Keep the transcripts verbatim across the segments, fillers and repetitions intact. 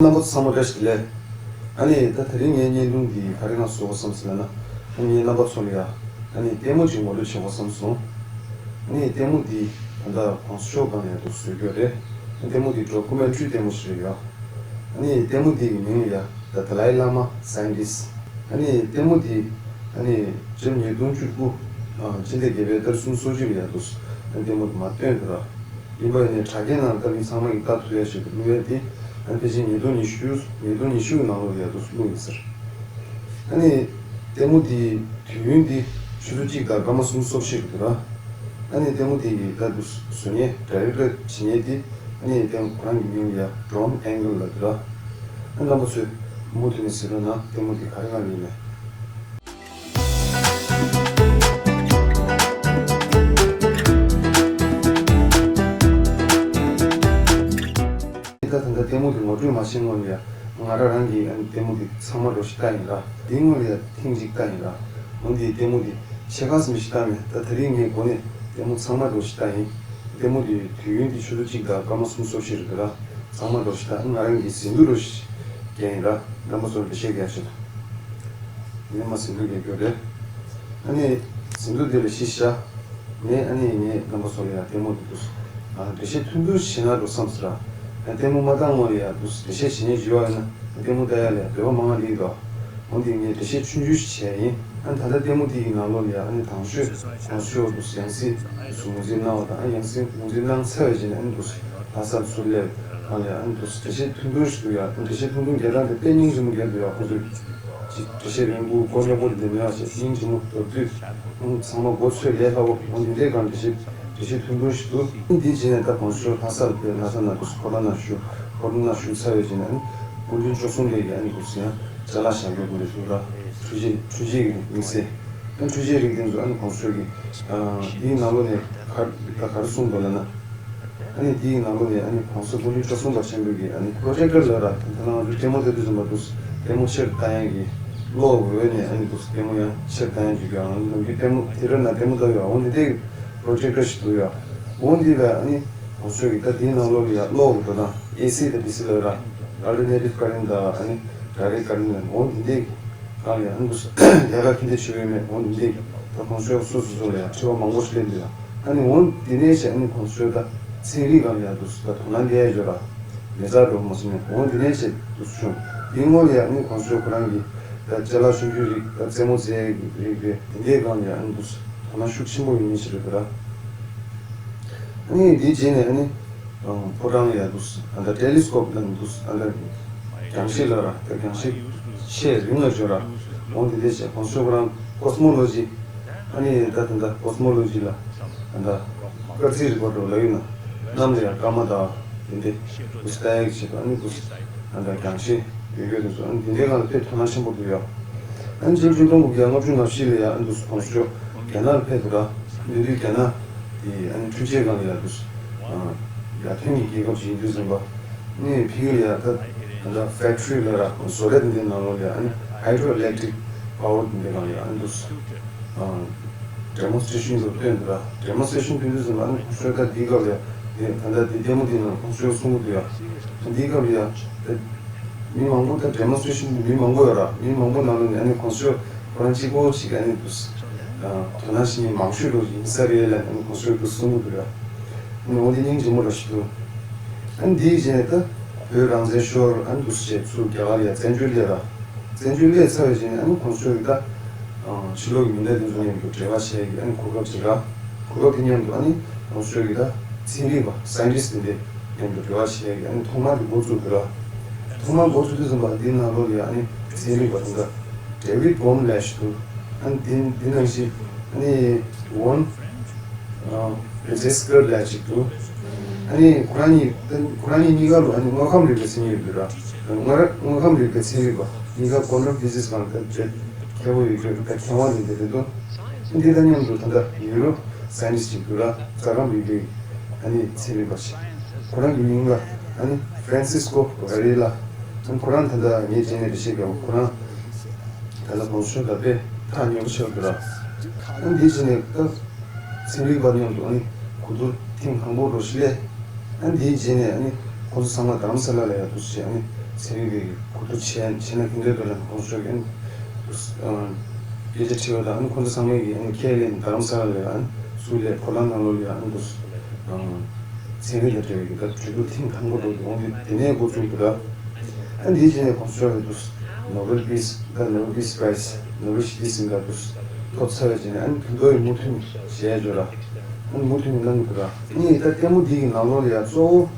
རྣམ་པ་ཚང་མ་བཀྲ་ཤིས་བདེ་ལེགས། ཨ་ནི་ད་དེ་རིང་ངའི་བརྙན་ཐུང་འདི་ག་རེ་གནང་བཟོ་དགོས་བསམ་ཟེར་ན། ཨ་ནི་རྣམ་པ་ཚོ་ལ་ཡ་ཨ་ནི་ལྟད་མོ་ཅིག་ངོ་སྤྲོད་བྱེད་དགོས་བསམ་སོང་། ཨ་ནི་ལྟད་མོ་འདི་ད་ལྟ་གོང་ས་མཆོག་སྒང་ལ་ཡ་འདུག་བཟོ་རྒྱུ་རེད། ལྟད་མོ་འདི་ཌོ་ཀུ་མེན་ཊ་རི་ལྟད་མོ་ཞིག་རེད་ཡ། ཨ་ནི་ལྟད་མོ་འདི་གི་མིང་ལ་ཡ་The Dalai Lama Scientist། ཨ་ནི་ལྟད་མོ་འདི་ཨ་ནི་ཕྱི་ལོ་ཉིས་སྟོང་བཅུ་དགུ་ཕྱི་ཟླ་བརྒྱད་པའི་ཏ་རིག་སུམ་ཅུ་སོ་གཅིག་ལ་ཡ་འདུག་ཨ་ནི་ལྟད་མོ་འདི་མར་བཏོན་འདུག་ར། ཡིན་པ་ཡིན་ནའི་དྲ་རྒྱའི་ནང་ལ་ད་མི་ཚང་མ་གིས་ལྟ་ཐུབ་ཡ་ཞིག་ཏུ་བླུགས་ཡ་དེ་ཨ་ནི་ཕལ་ཆེར་ཉིས་སྟོང་ཉི་ཤུ་ཉིས་སྟོང་ཉི་ཤུ་གི་ནང་ལོགས་ལ་ཡ་འདུག་བླུགས་ཡིན་ཟེར། ཨ་ནི་ལྟད་མོ་འདི་དུས་ཡུན་འདི་ཆུ་ཚོད་གཅིག་དང་སྐར་མ་སུམ་ཅུ་སོ་བཞི་རེད་འདུག་ར། ཨ་ནི་ལྟད་མོ་འདི་གི་ད་འདུག་བཟོ་མཁན་ཌའི་རེག་ཊར་བྱེད་མཁན་འདི་ཨ་ནི་ལྟད་མོ་ཁོ་རང་གི་མིང་ལ་ཡ་ཌོམ་ཨེང་གལ་ལབ་འདུག་ར། ཨ་རྣམ་པ་ཚོས་མུ་མཐུད་ནས་གཟིགས་རོགས་གནང་། ལྟད་མོ་འདི་ག་རེ་གནང་གི་ཡིན་མེད། ད་ད་ལྟ་ལྟད་མོ་དེ་ངོ་སྤྲོད་མ་བྱེད་སྔོན་ལ་ཡ་ང་རང་རང་གིས་ཨ་ནི་ལྟད་མོ་དེ་ཚང་མ་འགྲོ་ཞིག་ལྟ་ཡིན་ལ། དེའི་སྔོན་ལ་ཡ་ཐེངས་གཅིག་ལྟ་ཡིན་ལ། འོན་ཏེ་ལྟད་མོ་དེ་ཕྱེད་ཀ་ཙམ་ཞིག་ལྟ་མེད། ད་དེ་རིང་ངས་འགོ་ནས་ལྟད་མོ་ཚང་མ་འགྲོ་ཞིག་ལྟ་ཡིན། ལྟད་མོ་དེ་དུས་ཡུན་དེ་ཆུ་ཚོད་གཅིག་དང་སྐར་མ་སུམ་ཅུ་སོ་བཞི་རེད་འདུག་ལ། ཚང་མ་འགྲོ་ཞིག་ལྟ། ང་རང་གིས་ཟིན་ཐོ་འགྲོ་ཞིག་རྒྱག་ཡིན་ལ། རྣམ་པ་ཚོར་འགྲེལ་བཤད་རྒྱག་ཞིག་ལ། ངས་མ་ཟིན་ཐོ་རྒྱག་རྒྱུ་རེད། ཨ་ནི་ཟིན་ཐོ་དེ་ལ་གཞི་བཞག་ནས་ཨ་ནི་ངས་རྣམ་པ་ཚོ་ལ་ཡང་ལྟད་མོ་དེ་འདུག་ཨ་འགྲེལ་བཤད་ཐུང་ཐུང་ཞིག་བྱེད་ན་འགྲོ་བསམ་ཟེར། ཨ་ལྟད་མོ་མ་བལྟས་སྔོན་ལ་ཡང་འདུག་འགྲེལ་བཤད་བྱེད་མཁན་ཞིག་ཡོད་ཡོད་ན་ལྟད་མོ་ལྟ་ཡ་ལ་ཡང་འདོད་པ་མང་བ་སླེབས་འདུག་འོན་ཏེ་ངས་འགྲེལ་བཤད་ཆུང་ཆུང་ཞིག་བྱས་ཡིན། ཨ་ད་ལྟ་ལྟད་མོ་དེ་ཡི་ནང་ལོགས་ལ་ཡང་ཨ་ནི་དང་ཤོས་གོང་ས་མཆོག་འདུག་ཡང་སྲིད་ངོས་འཛིན་གནང་བ་དང་། ཨ་ཡང་སྲིད་ངོས་འཛིན་གནང་ཚར་བའི་རྗེས་ནས་ཨ་ནི་འདུག་ལྷ་སར་ཚུར་སླེབས་གང་ལ་ཡང་ཨ་ནི་འདུག་འགྲེལ་བཤད་ཐུང་ཐུང་ཞིག་འདུག་ཡ། འགྲེལ་བཤད་ཐུང་ཐུང་རྒྱག་སྟངས་དེ་དཔེ་སྙིང་རྗེ་མོ་རྒྱག་འདུག་ཡ། ཁོ་ཚོས་ཅིག་འགྲེལ་བཤད་རིང་པོ་མགོ་རྙོག་པོ་དེ་མེད་པ་བྱས་སྙིང་རྗེ་མོ། མདོར་བསྡུས་ཨང་ཚང་མ་མགོ་ཚོས་ལས་སླ་བོ། འོ་འདི་འདྲའི་སྒང་འགྲེལ་བཤད་འགྲེལ་བཤད་ཐུང་ཐུང་ཞིག་འདུག་འདིའི་རྗེས་ནས་ད་གོང་ས་མཆོག་ལྷ་སར་ཕེབས། ལྷ་ས་ན་འདུག་སྐོར་ར་ནང་བཞུགས། སྐོར་ར་ནང་བཞུགས་ཚར་བའི་རྗེས་ནས་ཨ་ནི་སྐུ་མདུན་བཅུ་གསུམ་པའི་གི་ཨ་ནི་འདུག་ཡང་ཅ་ལག་བཞག་རྒྱུ་དེ་འདྲ་འདུག་ད་འཕྲུལ་ཆས་འཕྲུལ་ཆས་ཀྱི་དམིགས་བསལ། ཨ་འཕྲུལ་ཆས་རིགས་དེ་ཚོ་ཨ་ནི་གོང་ས་མཆོག་གིས་ཨ་འདིའི་ནང་ལོགས་ནས་ག་ད་ག་རེ་གསུངས་འདུག་ལབ་ན། ཨ་ནི་དེའི་ནང་ལོགས་ནས་ཨ་ནི་གོང་ས་སྐུ་ཕྲེང་བཅུ་གསུམ་པ་ཆེན་པོ་གིས་ཨ་ནི་པྲོ་ཇེག་ཊར་ལབ་ར། ད་ང་ཚོ་ལྟད་མོ་ལྟ་དུས་ཙམ་པ་འདུག་ལྟད་མོ་ཆེར་ལྟ་ཡག་གི་གློག་འོད་ནས་ཨ་ནི་འདུག་ལྟད་མོ་ཡང་ཆེར་ལྟ་ཡག་གི་ཡང་ནམ་རྒྱུན་ལྟད་མོ་དེ་ར་ན་ལྟད་མོ་ལྟ་ཡོད། འོ་འདི་དེ་པྲོ་ཇེག་ཊར་ཞིག་འདུག་ཡ། འོ་འདི་ལ་ཨ་ནི་གོང་ས་མཆོག་གིས་ད་དེའི་ནང་ལོགས་ལ་ཡ་གློག་འོད་དང་ཨེ་སི་དང་ཌི་སི་ལབ་ར། Alternative current དང་ཨ་ནི་direct current ལ་འོ་འདི་འདི་གང་ལ་ཡང་ཨ་ནི་ལས་ཀ་ག་འདྲ་བྱེད་ཀྱི་ཡོད་མེད་འོ་འདི་འདི་ད་གོང་ས་མཆོག་སོ་སོ་སོ་ལ་ཡང་དྲི་བ་མང་པོ་ཞིག་སླེབས་འདུག་ཡ། ཨ་ནི་འོ་འདི་ནས་བྱས་ཨ་ནི་གོང་ས་མཆོག་ད་ཚན་རིག་སྒང་ལ་ཡང་འདུག་ད་དོ་སྣང་སླེབས་ཡ་ཡོད་ར། ལས་ཚ་འགྲོ་མ་སོང་ནས་འོ་འདི་ནས་བྱས་འདུག་བྱུང་། འདིའི་སྔོན་ལ་ཡང་ཨ་ནི་གོང་ས་མཆོག་ཁོ་རང་གིས་ད་ཅ་ལག་ཆུང་ཆུང་རིགས་ད་རྩེད་མོ་རྩེ་ཡ་རིགས་རེད། དེ་འདྲའི་སྒང་ལ་ཡང་ཨ་ནི་འདུག་དོ་སྣང་ཤུགས་ཆེན་པོ་ཡོད་མཁན་ཞིག་རེད་འདུག་ར། ཨ་ནི་འདིའི་རྗེས་ནས་ཨ་ནི་ཕོ་བྲང་ལ་ཡང་འདུག་ཨ་ད་ཊེ་ལི་སི་ཀོབ་ལ་འདུག་ཨ་ད་རྒྱང་ཤེལ་ལ་ར། ད་རྒྱང་ཤེལ་ཆེས་རིང་ལ་འབྱོར་ར། འོ་འདི་འདྲ་བྱས་གོང་ས་མཆོག་ཁོ་རང་ཀོ་སི་མོ་ལོ་ཇི། ཨ་ནི་ད་ད་ད་ཀོ་སི་མོ་ལོ་ཇི་ལ་ད་ད་སྐར་རྩིས་རིག་པ་འགྲོ་ལ་ཡོད་ན་གནམ་ལ་ཡང་སྐར་མ་དང་དེ་འདྲ་འདུག་ལྟ་ཡག་བྱེད་པ་ཨ་ནི་འདུག་ཨ་ད་རྒྱང་ཤེལ་ཡོད་ཡོད་དེ་ཚོ་ཨ་ནི་འདི་འདྲའི་སྒང་ལ་དཔེ་དོ་སྣང་ཆེན་པོ་འདུག་ཡ། ཨ་ནི་ཕྱི་ལོ་ཆིག་སྟོང་དགུ་བརྒྱ་ལྔ་བཅུ་ང་བཞི་ལ་ཡ་ཨ་ནི་འདུག་གོང་ས་མཆོག་རྒྱ་ནག་ལ་ཕེབས་འདུག་ར། འདི་དུས་རྒྱ་ནག་དེ་ཨ་ནི་འཕྲུལ་ཆས་སྒང་ལ་ཡ་འདུག་ཡར་ཐོན་གྱི་རྒྱལ་ཁབ་ཅིག་ཡིན་དུས་ཙམ་པ། ཨ་ནི་ཕ་གི་ལ་ཡ་ད་ད་ལྟ་ཕེག་ཊི་རི་ལ་ར་བཟོ་གྲྭ་དེ་འདྲའི་ནང་ལོགས་ལ་ཡ་ཨ་ནི་ཧའི་ཌྲོ་ཨི་ལེག་ཊི་རིག་པ་ཝར་དེ་འདྲའི་སྒང་ལ་ཡ་ཨ་ནི་འདུག་ཌེ་མོན་སི་ཊེ་ཤན་དུ་སྟོན་འདུག་ར། ཌེ་མོན་སི་ཊེ་ཤན་སྟོན་དུས་ཙམ་པ་ཨ་ནི་གོང་ས་མཆོག་ད་འདིའི་སྐབས་ལ་ཡ་ད་ལྟ་འདི་ལྟད་མོ་འདིའི་ནང་གོང་ས་མཆོག་གསུང་གི་འདུག་ཡ། འདིའི་སྐབས་ལ་ཡ་ད་མི་མང་པོ་ད་ཌེ་མོན་སི་ཊེ་ཤན་མི་མང་པོ་ཡོད་ར། མི་མང་པོ་ནང་ལོགས་ནས་ཨ་ནི་གོང་ས་མཆོག་ཁོ་རང་གཅིག་པོ་ཞིག་ཨ་ནི་འདུག་དོ་སྣང་བྱེད་མཁན་མང་ཤོས་ལོ་ཡིན་ས་རེད་ལབ་ཨ་ནི་གོང་ས་མཆོག་གིས་གསུང་གི་འདུག་ཡ། ཨ་ནི་འོ་འདི་སྙིང་རྗེ་མོ་འདྲ་ཞིག་འདུག་ཨ་ནི་འདིའི་རྗེས་ནས་ད་བོད་རང་བཙན་ཤོར་ཨ་ནི་འདུག་སེ་བྱས་ཚུར་རྒྱ་གར་ལ་ཡ་བཙན་བྱོལ་སླེབས་ར། བཙན་བྱོལ་སླེབས་ཚར་བའི་རྗེས་ནས་ཨ་ནི་གོང་ས་མཆོག་གིས་ད་ཕྱི་ལོགས་ཀྱི་མི་སྣ་དེ་ཚོ་མཉམ་དུ་འབྲེལ་བ་བྱས་ཀྱི་ཨ་ནི་གོ་སྐབས་ཅིག་རག་གོ་སྐབས་དེ་མཉམ་དུ་ཨ་ནི་གོང་ས་མཆོག་གིས་ད་ཚན་རིག་པ་སའེན་ཊིསི་ཊི་དེ་འདྲས་མཉམ་དུ་འབྲེལ་བ་བྱས་ཀྱི་ཨ་ནི་ཐོག་མར་དེ་འགོ་བཙུགས་དགོས་ར། ཐོག་མར་འགོ་བཙུགས་དུས་ཙམ་པ་འདི་ནང་ལོགས་ལ་ཡ་ཨ་ནི་ཚན་རིག་པ་དང་ད་ཌེ་ཝིཌ་བྷོམ་ལབ་ཞིག་འདུག་ཨ་ནི་འདི་འདི་ནང་བཞིན་ཨ་ནི་ཝོན་ཨ་རེ་ཛེ་སི་ཀར་ལབ་ཅིག་འདུག་ཨ་ནི་ཁོ་རང་གཉིས་ཁོ་རང་གཉིས་གཉིས་ཀ་ལོ་ཨ་ནི་དངོས་ཁམས་རིག་པའི་མཚན་ཉིད་ཡོད་ར། དངོས་དངོས་ཁམས་རིག་པའི་ཚན་རིག་པ་གཉིས་ཀ་ཀོན་རོ་ཌི་ཟི་ཛི་སྒང་ལ་མཁས་པོ་ཡོད་རྒྱུ་ད་མཁས་དབང་ཡིན་པའི་རེད་འདུག་འདི་དང་མཉམ་དུ་ད་ལྟ་ནིའུ་རོ་སའེན་ཊིསི་ཊི་ཅིག་འདུག་ར། རྩ་ཁམས་རིག་པའི་ཨ་ནི་ཚན་རིག་པ་ཞིག་ཁོ་རང་གི་མིང་ལ་ཨ་ནི་ཧྥ་རན་སིས་ཀོ་ཝ་རེ་ལ། ཁོ་རང་ད་ལྟ་ངའི་རྗེས་ནས་འགྲེལ་བཤད་རྒྱག་པ་ཁོ་རང་ད་ལྟ་གོང་ས་མཆོག་དང་དཔེ་ཐག་ཉེ་པོ་ཆགས་འདུག་ར། ཨ་ནི་འདིའི་རྗེས་ནས་ད་ཚན་རིག་པ་མཉམ་དུ་ཨ་ནི་གོ་བསྡུར་ཐེངས་དང་པོ་འགྲོ་ཞིག་ལས། ཨ་ནི་འདིའི་རྗེས་ནས་ཨ་ནི་ཁོང་ཚོ་ཚང་མ་རྡ་རམ་ས་ལ་ལ་ཡ་འདུག་སེ་ཨ་ནི་ ཚན་རིག་པའི་གོ་བསྡུར་བྱས་བྱས་ན་ག་འདྲ་འདུག་ལབ་ན། ཁོང་ཚོས་ཨ་ནི་སྐད་ཆ་དྲིས་པ་དང་། ཨ་ནི་ཁོང་ཚོ་ཚང་མས་ཀྱིས་ཨ་ནི་ཁས་ལེན། རྡ་རམ་ས་ལ་ལ་ཡ་ཨ་ནི་སུ་ལས་ཕོ་ལང་ནང་ལོགས་ལ་ཡ་ཨ་ནི་འདུག་ཚན་རིག་དང་འབྲེལ་བའི་གི་ད་གྲོས་བསྡུར་ཐེངས་དང་པོ་འགྲོ་འདུག་འོང་དུས་དེ་ནས་འགོ་བཙུགས་འདུག་ར། ཨ་ནི་དེའི་རྗེས་ནས་ཁོང་ཚོས་འདུག Nobel Peace། ད་Nobel Peace Prize། Nobel ཞི་བདེའི་གཟེངས་རྟགས་འདུག་ཐོབ་ཚར་བའི་རྗེས་ནས་ཨ་ནི་ད་དུང་མུ་མཐུད་ནས་བྱས་ཡོད་ར། ཨ་ནི་མུ་མཐུད་ནས་གནང་གི་འདུག་ར། ཨ་ནི་ད་ལྟད་མོ་འདི་གི་ནང་ལོགས་ལ་ཡ་གཙོ་བོ་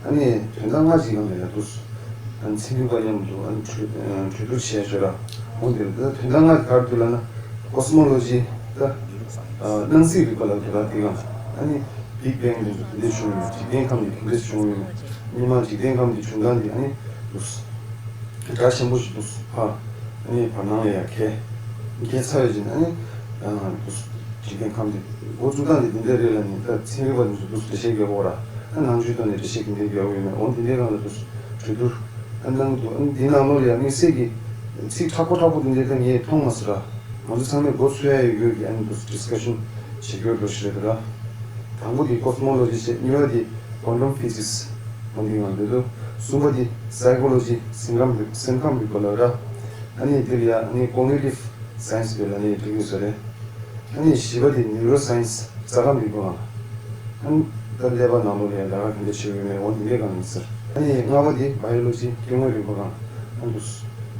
ཨ་ནི་དོན་དག་ལྔ་ཅིག་ནང་ལ་ཡ་འདུག་ཨ་ནི་ཚན་རིག་པ་མཉམ་དུ་ཨ་ནི་གྲོས་གྲོས་བསྡུར་བྱས་ཡོད་ར། འོང་དེ་ད་དོན་དག་ལྔ་ག་རེ་འདུག་ལབ་ན། Cosmology། ད་ཨ་སྣང་སྲིད་རིག་པ་ལབ་འདུག་ར། དེ་ག་ཨ་ནི་Big Bang དེ་ཚོ་དེ་འདྲས་བྱུང་ཡོད་མེད། འཇིག་རྟེན་ཁམས་འདི་ག་འདྲས་བྱུང་ཡོད་མེད། སྔོན་མ་འཇིག་རྟེན་ཁམས་འདི་བྱུང་སྟངས་འདི་ཨ་ནི་འདུག་སྒྲ་ཆེན་པོ་ཞིག་འདུག་ཕ། ཨ་ནི་བར་སྣང་ལ་ཡ་འཁྱེར། འཁྱེར་ཚར་བའི་རྗེས་ནས་ཨ་ནི་ཨ་འདུག་འཇིག་རྟེན་ཁམས་འདི་འགོ་བཙུགས་སྟངས་འདི་འདི་འདྲས་རེད་ལབ་ནས། ད་ཚན་རིག་པ་འདི་ཚོ་འདུག་འགྲེལ་བཤད་རྒྱག་གི་ཡོད་ར། ཨ་ནང་ཆོས་ཐོག་ནས་འགྲེལ་བཤད་ག་འདྲས་རྒྱག་གི་ཡོད་མེད། འོ་འདི་འདྲའི་སྒང་ལ་འདུག་གྲོས་བསྡུར་ཨ་གནང་གི་འདུག་ཨ་ནི་འདི་ནང་ལོགས་ལ་ཡ་དམིགས་བསལ་གྱི་ཚིག་མཁྲེགས་པོ་མཁྲེགས་པོ་འདི་འདྲས་ད་ངས་མཐོང་མ་སོང་ར། ང་ཚོ་ཚང་མས་མགོ་ཚོད་ཡ་ཡོད་ཡོད་ཀྱི་ཨ་ནི་འདུག་discussion བྱེད་དགོས་འགྲོ་ཞིག་རེད་འདུག་ར། དང་པོ་དེ་Cosmology བྱས། གཉིས་པ་དེ་Quantum Physics འོ་འདི་ང་འདོད་དོ། གསུམ་པ་དེ་Psychology། སེམས་ཁམས་རིག་སེམས་ཁམས་རིག་པ་ལ་ར། ཨ་ནི་དེ་ལ་ཡ་ཨ་ནི་Cognitive Science བྱས་ལ་ནི་འགྲིག་ཡོད་ས་རེད། ཨ་ནི་བཞི་པ་དེ་Neuroscience། རྩ་ཁམས་རིག་པ། ཨ་ནི་ད་ཀླད་པ་ནང་ལོགས་ལ་ཡ་ལས་ཀ་ག་འདྲ་བྱེད་ཡོད་མེད་འོ་འདི་འདྲའི་སྒང་ཡིན་ས་རེད། ཨ་ནི་ལྔ་པ་དེ་Biology། སྐྱེ་དངོས་རིག་པ་སྒང་ཨ་འདུག་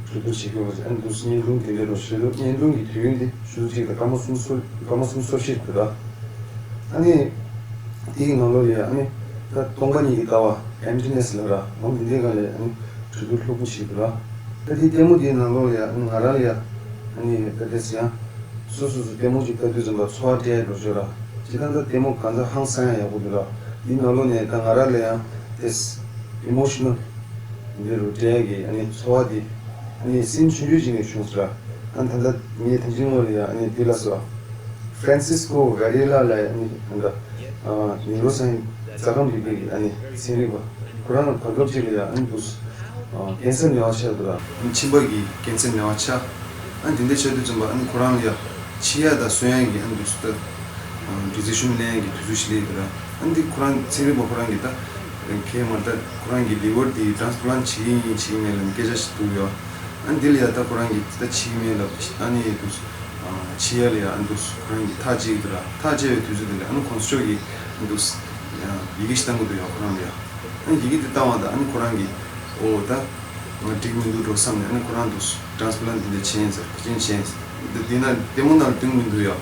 གྲོས་བསྡུར་བྱེད་དགོས་པ་ཨ་འདུག་བརྙན་ཐུང་དེ་འདྲ་རོ་ཞེས་འདུག་བརྙན་ཐུང་གི་དུས་ཡུན་དེ་ཆུ་ཚོད་གཅིག་དང་སྐར་མ་སུམ་ཅུ་སོ་སྐར་མ་སུམ་ཅུ་སོ་བཞི་འདུག་ར། ཨ་ནི་དེའི་ནང་ལོགས་ལ་ཡ་ཨ་ནི་ད་སྟོང་པ་ཉིད་ཀྱི་ལྟ་བ། Emptiness ལབ་ར། འོ་འདི་འདྲའི་སྒང་ལ་ཡ་ཨ་ནི་གྲོས་བསྡུར་ལྷུག་པོ་ཞིག་འདུག་ར། ད་དེ་ལྟད་མོ་དེའི་ནང་ལོགས་ལ་ཡ་ཨ་ནི་ང་རང་ལ་ཡ་ཨ་ནི་ད་དེ་ཡང་སོ་སོ་སོ་ལྟད་མོ་ཅིག་ལྟ་དུས་ཙམ་པ་ཚོར་བ་སྤྲད་འགྲོ་ཆོག་ར། སྤྱིར་བཏང་ད་ལྟད་མོ་གང་ཚ་ཧང་སང་ཡ་ཡག་པོ་འདུག་ར། དེའི་ནང་ལོགས་ནས་ད་ང་རང་ལ་ཡང་དེ་Emotional འདི་རུ་སྤྲད་ཀྱི་ཨ་ནི་ཚོར་བ་དེ་ཨ་ནི་སེམས་ཆུང་ཆུང་ཅིག་ནས་བྱུང་སོང་ར། ཨ་ད་ལྟ་ངས་ཐེངས་གཅིག་སྔོན་ལ་ཡང་ཨ་ནི་འདི་ལ་སོ་Francisco Varela ལ་ཨ་ནི་ད་ལྟ་ཨ་Neuroscience རྩ་ཁམས་རིག་པའི་ཨ་ནི་ཚན་རིག་པ། ཁོ་རང་ལ་བར་སྐབས་ཅིག་ལ་ཡང་ཨ་ནི་འདུག་ཨ་ཀན་སར་ནད་པ་ཆགས་འདུག་ར། ཨ་ནི་མཆིན་པ་གི་ཀན་སར་ནད་པ་ཆགས། ཨ་ནི་དེ་འདྲ་ཆགས་དུས་ཙམ་པ་ཨ་ནི་ཁོ་རང་ལ་ཡང་འཆི་ཡ་དང་གསོན་ཡ་གི་ཨ་ནི་འདུག་ད་decision ལེན་ཡ་གི་དུས་ཚོད་ཞིག་སླེབས་འདུག་ར། ཨ་ནི་འདི་ཁོ་རང་ཚན་རིག་པ་ཁོ་རང་གིས་ད་གས་མ་ད་ཁོ་རང་གི་liver དེ་transplant བྱེད་ཀྱི་ཡིན་བྱེད་ཀྱི་མེད་ལབ་ནས་སྐད་ཆ་ཞིག་འདུག་ཡོད། ཨ་ནི་འདི་ལ་ཡ་ད་ཁོ་རང་གིས་ད་བྱེད་ཀྱི་མེད་ལབ། ཨ་ནི་འདུག་འཆི་ཡ་ལ་ཡ་ཨ་ནི་འདུག་ཁོ་རང་གིས་ཐག་བཅད་ཀྱི་འདུག་ར། ཐག་བཅད་པའི་དུས་ཚོད་དེ་ལ་ཨ་ནི་ཁོང་ཚོ་གིས་ཨ་ནི་འདུག་ཡི་གེ་ཞིག་བཏང་གི་འདུག་ཡོད་ཁོ་རང་ལ་ཡ། ཨ་ནི་ཡི་གེ་དེ་བཏང་བ་དང་ཨ་ནི་ཁོ་རང་གིས་འོ་ད་ང་འགྲིག་མི་འདུག་འགྲོ་བསམ་ནས་ཨ་ནི་ཁོ་རང་འདུག་transplant འདི་འདྲ་བྱས་ཡིན་ཟེར། ག་ཅིན་བྱས་ཡིན་ཟེར། འདི་འདི་ན་ལྟད་མོ་ནང་ལ་སྟོན་མི་འདུག་ཡ།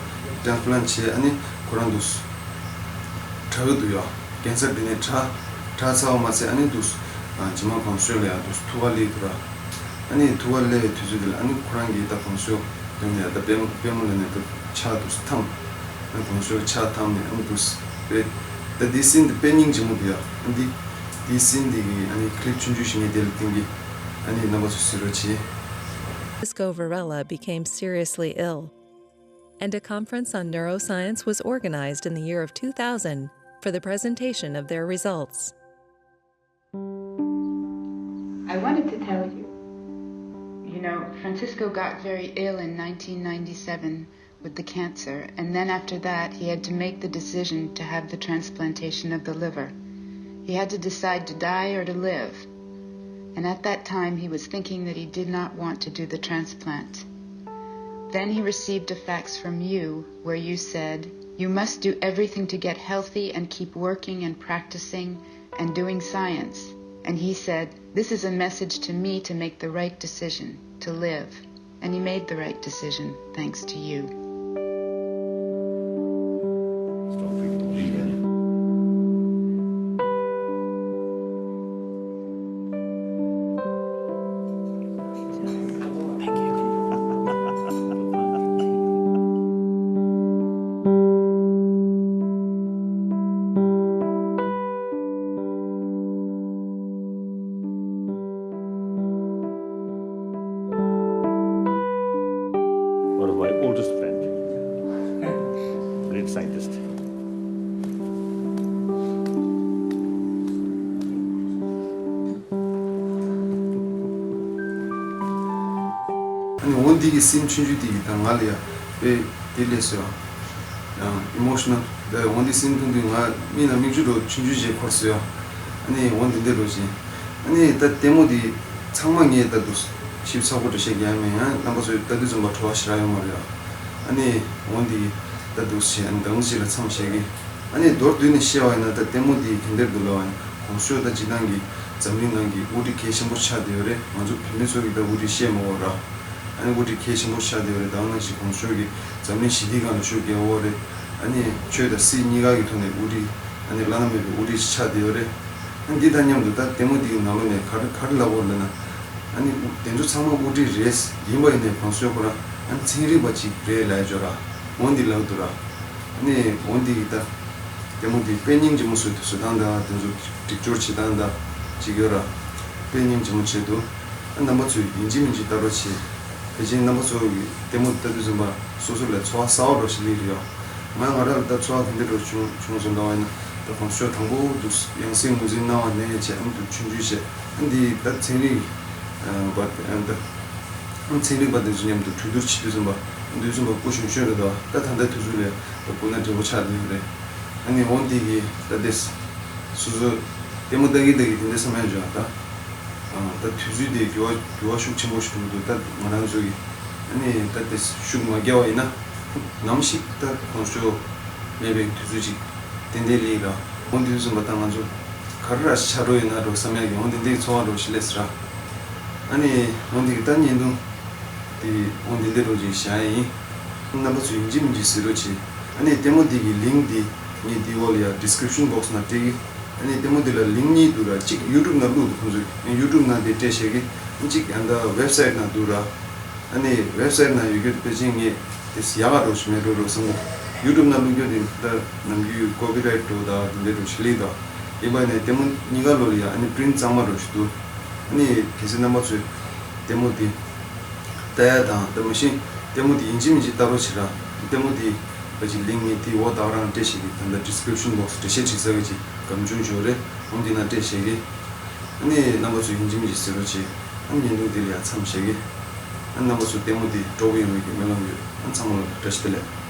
transplant བྱས་ཨ་ནི་ཁོ་རང་འདུག་དྲག་གི་འདུག་ཡ། ཀན་སར་འདི་ནས་དྲག་དྲག་ཚར་བ་མ་ཚད་ཨ་ནི་འདུག་ཨ་རྗེས་མ་གོང་ཤོས་ལ་ཡ་འདུག་ཐུག་པ་སླེབས་འདུག་ར། ཨ་ནི་ཐུག་པ་སླེབས་པའི་དུས་ཚོད་འདི་ལ་ཨ་ནི་ཁོ་རང་གིས་ད་གོང་ཤོས་དེ་ནས་ད་པད་པད་མོ་ལ་ནས་ད་ཕྱག་འདུག་འཐམ། ཨ་ནི་གོང་ཤོས་ཕྱག་འཐམ་ནས་ཨ་ནི་འདུག་པས། ད་འདི་scene འདི་དཔེ་སྙིང་རྗེ་མོ་འདུག་ཡ། ཨ་འདི་འདི་scene འདི་གི་ཨ་ནི་clip ཆུང་ཆུང་ཞིག་ངས་དེ་ལ་བཏིང་གི། ཨ་ནི་རྣམ་པ་ཚོ་གཟིགས་རོགས་གྱིས། Francisco Varela became seriously ill, and a conference on neuroscience was organized in the year of two thousand for the presentation of their results. I wanted to tell you. You know, Francisco got very ill in nineteen ninety-seven with the cancer, and then after that, he had to make the decision to have the transplantation of the liver. He had to decide to die or to live. And at that time, he was thinking that he did not want to do the transplant. Then he received a fax from you where you said, "You must do everything to get healthy and keep working and practicing and doing science." And he said, "This is a message to me to make the right decision, to live." And he made the right decision thanks to you. One of my oldest friend, great scientist. ཨ་ནི་འོ་འདི་གི་scene ཆུང་ཆུང་འདི་གི་ད་ང་ལ་ཡ་དཔེ་དེ་ལས་སོ་ཡ། ཡང་emotional། འོ་འདི་scene མཐོང་དུས་ང་མིག་ནང་མིག་ཆུ་འདྲ་ཆུང་ཆུང་ཞིག་འཁོར་སོ་ཡ། ཨ་ནི་འོ་འདི་འདྲ་འདྲ་ཞིག་ཨ་ནི་ད་ལྟད་མོ་འདི་ ཚང་མ་ངས་ལྟ་འདུག་ཞིབ་ཚགས་པོ་འགྲེལ་བཤད་རྒྱག་ཡ་མེད། ཡང་རྣམ་པ་ཚོས་ལྟ་དུས་ཙམ་པ་བྲོ་བ་ཞེ་དྲག་ཡོད་མ་རེད་ཨ། ཨ་ནི་འོ་འདི་ལྟ་འདུག་བྱས། ཨ་ནི་ད་ངོ་ཞིག་ལ་མཚམས་བཞག་གི། ཨ་ནི་མདོར་བསྡུས་ནས་བཤད་པ་ཡིན་ན། ད་ལྟད་མོ་འདི་ག་འདྲ་འདུག་ལབ་པ་ཡིན་ན། གོང་ས་མཆོག་ད་སྤྱིར་བཏང་གི་འཛམ་གླིང་ནང་གི་དབུ་ཁྲིད་གལ་ཆེན་པོ་ཆགས་བསྡད་ཡོད་རེད། ང་ཚོ་བོད་མི་ཚོ་གི་ད་དབུ་ཁྲིད་བཤད་མ་དགོས་ར། ཨ་ནི་དབུ་ཁྲིད་གལ་ཆེན་པོ་ཆགས་བསྡད་ཡོད་རེད། ད་ག་ནང་བཞིན་གོང་ས་མཆོག་གིས་འཛམ་གླིང་ཞི་བདེའི་སྒང་ལ་ཤུགས་རྒྱག་ཡོད་རེད། ཨ་ནི་ཆོས་དང་སྲིད་གཉིས་ཀ་གི་ཐོག་ནས་དབུ་ཁྲིད། ཨ་ནི་བླ་ན་མེད་པའི་དབུ་ཁྲིད་ཆགས་བསྡད་ཡོད་རེད། ཨ་ནི་འདི་དང་མཉམ་དུ་ད་ལྟད་མོ་འདི་གི་ནང་ལོགས་ནས་ག་རེ་ག་རེ་ལབ་དགོས་ལབ་ན། ཨ་ནི་དེ་ཚོ་ཚང་མ་དབུ་ཁྲིད་རེད། ཡིན་པ་ཡིན་ནའི་གོང་ས་མཆོག་ཁོ་རང་ཨ་ནི་ཚན་རིག་པ་ཅིག་རེད་ལབ་ཡ་ཅིག་ཡོད་ར། འོ་འདི་ལབ་འདུག་ར། ཨ་ནི་འོ་འདི་གི་ད་ལྟད་མོ་འདི་དཔེ་སྙིང་རྗེ་མོ་བཟོ་བཟོ་སྟངས་དང་། དེ་ཚོ་སྒྲིག་སྦྱོར་བྱེད་སྟངས་དང་ཅིག་ཡོད་ར། དཔེ་སྙིང་རྗེ་མོ་བྱས་འདུག་ཨ་རྣམ་པ་ཚོས་ཡིན་གཅིག་མིན་གཅིག་ལྟ་རོགས་བྱེད། ཕལ་ཆེར་རྣམ་པ་ཚོ་གི་ལྟད་མོ་ལྟ་དུས་ཙམ་པ་སོ་སོ་ལ་ཚོར་བ་གསར་པ་འདྲ་ཞིག་སླེབས་ཀྱི་ཡོད། ང་ང་རང་ལ་ད་ཚོར་བ་ག་འདྲ་འདྲ་བྱུང་བྱུང་སོང་ལབ་པ་ཡིན་ན། ད་གོང་ས་མཆོག་དང་པོ་འདུག་ཡང་སྲིད་ངོས་འཛིན་གནང་བ་ནས་བྱས། ཨ་ནི་འདུག་ཆུང་ཆུང་བྱས། ཨ་ནི་འདི་ད་ཚན་རིག་པ། ཨ་ད་ཨ་ཚན་རིག་པ་དེ་ཚོ་མཉམ་དུ་གྲོས་བསྡུར་བྱེད་དུས་ཙམ་པ་འདུག་ཙམ་པ་སྐུ་གཞོན་གཞོན་རེད་དོ། ད་ད་ལྟ་དུས་ཚོད་ལས་ད་སྐུ་ན་བགྲེས་པོ་ཆགས་བསྡད་ཡོད་རེད། ཨ་ནི་འོ་འདི་གི་ད་དེ་སོ་སོ་ལྟད་མོ་ལྟ་གི་ལྟ་གི་དེ་འདྲ་བསམ་ཡ་བྱུང་། ད་ཨ་ད་དུས་ཚོད་དེ་འགྱུར་བ་འགྱུར་བ་ཤུགས་ཆེན་པོ་ཞིག་འགྲོ་གི་འདུག་ད་ང་རང་ཚོ་གི་ཨ་ནི་ད་དེ་ཤུགས་མ་བརྒྱབ་པ་ཡིན་ན། ནམ་ཞིག་ད་གོང་ས་མཆོག་མེད་པའི་དུས་ཚོད་ཅིག་ཏན་ཏན་སླེབས་ཀྱི་ར། འོ་འདི་ཚོ་ཙམ་པ་ད་ང་ཚོ་ག་རེ་ར་ཆགས་འགྲོ་ཡིན་ན་འགྲོ་བསམ་ཡག་གི་འོ་འདི་འདྲའི་ཚོར་བ་འདྲ་ཞིག་སླེབས་སོང་ར། ཨ་ནི་འོ་འདི་གི་ད་བརྙན་ཐུང་འདི་འོ་འདི་འདྲ་འདྲ་ཅིག་བཞག་ཡིན། རྣམ་པ་ཚོས་ཡིན་གཅིག་མིན་གཅིག་གཟིགས་རོགས་བྱེད། ཨ་ནི་ལྟད་མོ་འདི་གི་ལིང་ཀི་འདི་ངས་འདི་འོག་ལ་ཡ་ཌིས་ཀི་རིབ་ཤན་བོག་སི་ནང་སྤྲད་གི། ཨ་ནི་ལྟད་མོ་འདི་ལ་ལིང་ཀི་གཉིས་འདུག་ར། གཅིག་ཡུ་ཊུབ་ནང་བླུགས་འདུག་ཁོང་ཚོས། ཡུ་ཊུབ་ནང་དེ་སྤྲད་བཞག་གི། གཅིག་ཡང་ད་ཝེབ་སའིཊ་ནང་འདུག་ར། ཨ་ནི་ཝེབ་སའིཊ་ནང་ཡོད་རྒྱུ་དེ་ཕལ་ཆེར་ངས་དེ་ཡག་ག་འདྲ་ཞིག་མེད་འགྲོ་འདྲ་བསམ་གོ། ཡུ་ཊུབ་ནང་བླུགས་རྒྱུ་དེ་ད་ནམ་རྒྱུན་ཀོ་པི་རའིཊ་འདྲ་ད་དེ་འདྲ་འདྲ་ཞིག་སླེབས་འདུག་ཡིན་པ་ནས་ལྟད་མོ་གཉིས་ཀ་ལོ་ལ་ཡ་ཨ་ནི་པི་རིན་ཊི་གཙང་མ་འདྲ་ཞིག་འདུག་ཨ་ནི་གལ་སྲིད་རྣམ་པ་ཚོས་ལྟད་མོ་དེ་ལྟ་ཡ་དང་། ད་མ་གཞི་ལྟད་མོ་དེ་ཡིན་གཅིག་མིན་གཅིག་ལྟ་རོགས་བྱེད་ར། ལྟད་མོ་དེ་ཕལ་ཆེར་ལིང་ཀི་ངས་དེ་འོག་ད་ག་རང་སྤྲད་བཞག་གི། ད་ལྟ་ཌིས་ཀི་རིབ་ཤན་བོག་སི་འགྲེལ་བཤད་བྱེད་ས་གི་ཅིག་སྒམ་ཆུང་ཅིག་ཡོད་རེད། འོ་འདི་ནང་སྤྲད་བཞག་གི། ཨ་ནི་རྣམ་པ་ཚོས་ཡིན་གཅིག་མིན་གཅིག་གཟིགས་རོགས་བྱེད། ཨ་ནི་བརྙན་ཐུང་འདི་ལ་ཡ་མཚམས་བཞག་གི། ཨ་ནི་རྣམ་པ་ཚོ་ལྟད་མོ་འདི་སྤྲོ་པོ་ཡོང་བའི་གི་སྨོན་ལམ་ཡོད། ཨ་ནི་ཚང་མ་ལ་བཀྲ་ཤིས་བདེ་ལེགས།